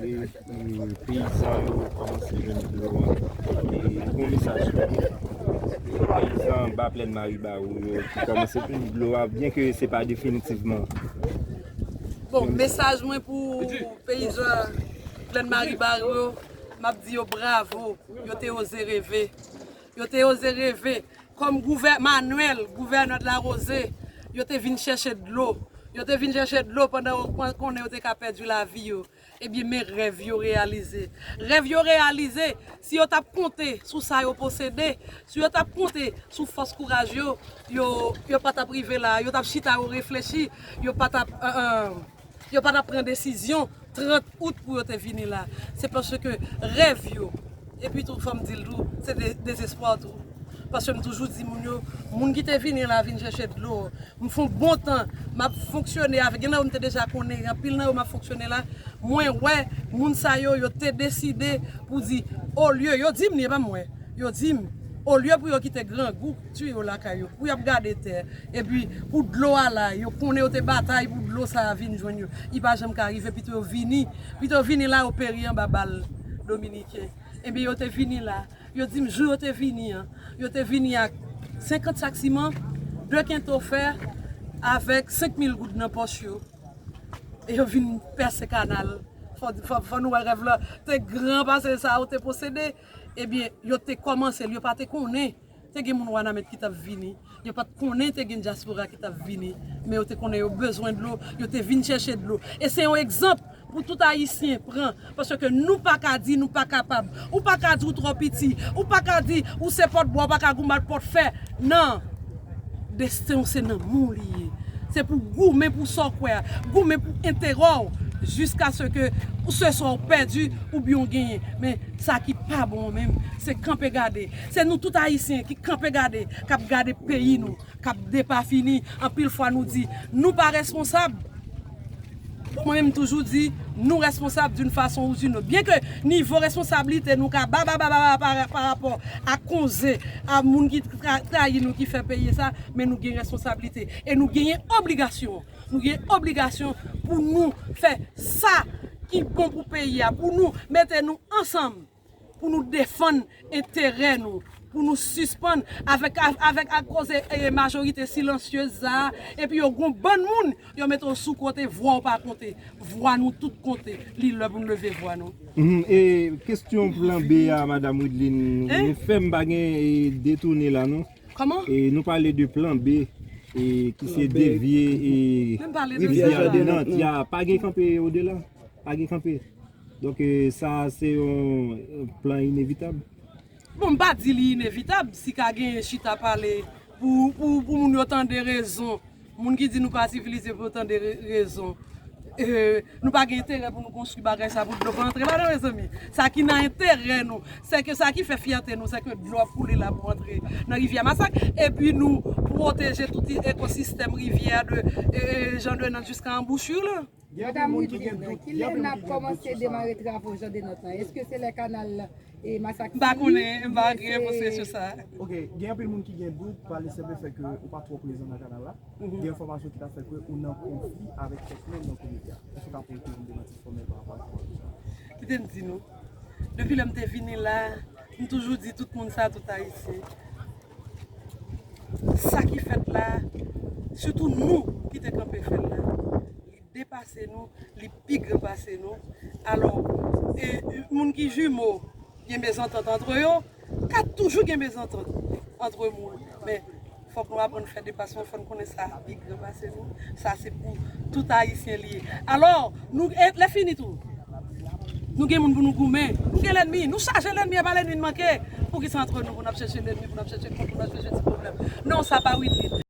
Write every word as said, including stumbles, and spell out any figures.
E, e, peyizan yo kòmanse jwenn dlo an. E, gon mesaj pou peyizan anba Plèn Maribaro yo ki kòmanse jwenn dlo a, byen ke se pa definitivman. Bon, mesaj mwen pou peyizan Plèn Maribaro yo, m ap di yo bravo. Yo te oze reve. Yo te oze reve. Kòm gouvè-, Manuel, gouvènè de la Rose, yo te vin chèche dlo. Yo te vin chèche dlo pandan yo konnen yo te ka pèdi lavi yo. Ebyen, men rèv yo reyalize. Rèv yo reyalize, si yo t ap konte sou sa yo posede, si yo t ap konte sou fòs kouraj yo, yo, yo pa t ap rive la, yo t ap chita, yo reflechi, yo pa t ap, euh, euh, yo pa t ap pran desizyon trant out pou yo te vini la. Se paske rèv yo, epi tou, fò m di l tou, se de-, dezespwa tou. Paske m toujou di moun yo, moun ki te vini la vin chèche dlo, m fè yon bon tan, m ap fonksyone avèk, gen nan yo m te deja konnen, anpil nan yo m ap fonksyone la, mwen wè, moun sa yo, yo te deside pou di, olye, yo di m li, e pa mwen, yo di m, olye pou yo kite grangou tiye yo lakay yo, pou y ap gade tè, epi pou dlo a la, yo konnen yo te batay pou dlo sa a vin jwenn yo, li pa janm ka rive, pito yo vini, pito yo vini la, yo peri anba bal dominiken. Ebyen, yo te vini la. Yo di m, jou yo te vini an, yo te vini ak senkant sak siman, de kento fè, avèk senk mil goud nan pòch yo. E yo vin pèse kanal. Fò, fò, fò nou wè rèv la te gran pase sa yo te posede. Ebyen, yo te kòmanse l, yo pa te konnen. Te gen moun Wanament ki t ap vini. Yo pa t konnen te gen dyaspora ki t ap vini, men yo te konnen yo bezwen dlo, yo te vin chèche dlo. E se yon egzanp pou tout Ayisyen pran, paske nou pa ka di nou pa kapab. Ou pa ka di ou twò piti, ou pa ka di ou se pòt bwa, ou pa ka goumen ak pòt fè. Non! Desten w se nan men w li ye. Se pou goumen pou sa w kwè a, goumen pou enterè w, jiskaske se swa w pèdi oubyen w genyen. Men sa ki pa bon an menm, se kanpe gade. Se nou tout Ayisyen ki kanpe gade, k ap gade peyi nou, k ap depafini. Anpil fwa nou di, nou pa responsab. Bon, mwen menm, m toujou di, nou responsab d'une façon ou d'une autre. Byen ke nivo responsablite nou ka ba, ba, ba, ba, ba, pa, pa rapò a konze, a moun ki tra-, trayi nou, ki fè peyi sa, men nou gen responsablite. E nou genyen obligasyon. Nou gen obligasyon pou nou fè sa ki bon pou peyi a, pou nou mete nou ansanm, pou nou defann enterè nou, pou nou sispann avèk, avèk ak koze, e, majorite silansyez sa a, epi yo gon bann moun, yo mete w sou kote, vwa w pa konte, vwa nou tout konte, li lè pou n leve vwa nou. Mhm. E kesyon plan B a, Madam Wideline, nou fè m pa gen, e, detounen la, non? Kòman? E nou pale de plan B, e ki se devye, e, rivyè Jadenant. Ya, pa gen kanpe odela? Pa gen kanpe. Donk, e, sa se yon, e, plan inevitab. Bon, m pa di li inevitab, si ka gen chita pale pou, pou, pou moun yo tande rezon. Moun ki di nou pa sivilize pou yo tande re-, rezon. E, nou pa gen enterè pou nou konstwi bagay sa pou dlo pa antre ladan, mezanmi. Sa ki nan enterè nou, se ke sa ki fè fyète nou, se ke dlo ap koule la pou antre nan rivyè Masak. Epi nou pwoteje tout ekosistèm rivyè de, e, e, Jean Denant jiska anbouchi la. Gen anpil moun ki gen dout, gen anpil moun ki gen dout sou sa. Madam Wideline, kilè n ap kòmanse demare travo Jean Denant lan? Èske se lè kanal, e, Masak fini? M pa konnen, m pa gen repons kesyon sa. Ok, gen anpil moun ki gen dout, pa le senp fè ke ou pa twò prezan nan kanal la. Mhm. Gen enfòmasyon ki ta fè ke ou nan konfli avèk kèk moun nan komite a. Èske w ka pote yon demanti fòmèl pa rapò a enfòmasyon sa? Kite m di nou, depi lè m te vini la, m toujou di tout moun sa, tout Ayisyen. Sa ki fèt la, sitou nou ki te kanpe fè l la, li depase nou, li pi gran pase nou. Alò, e, moun ki jimo, gen mezantant antre yo, ka toujou gen mezantant antre moun. Men, fòk nou aprann fè depasman, fò n konnen sa pi gran pase nou. Sa se pou tout Ayisyen li ye. Alò, nou, e, lè fini tou, nou gen moun pou nou goumen. Nou gen lènmi. Nou chaje lènmi, e pa lènmi n manke. Poukisa antre nou pou n ap chèche lènmi, pou n ap chèche kont, pou n ap chèche ti pwoblèm? Non, sa pa Wideline.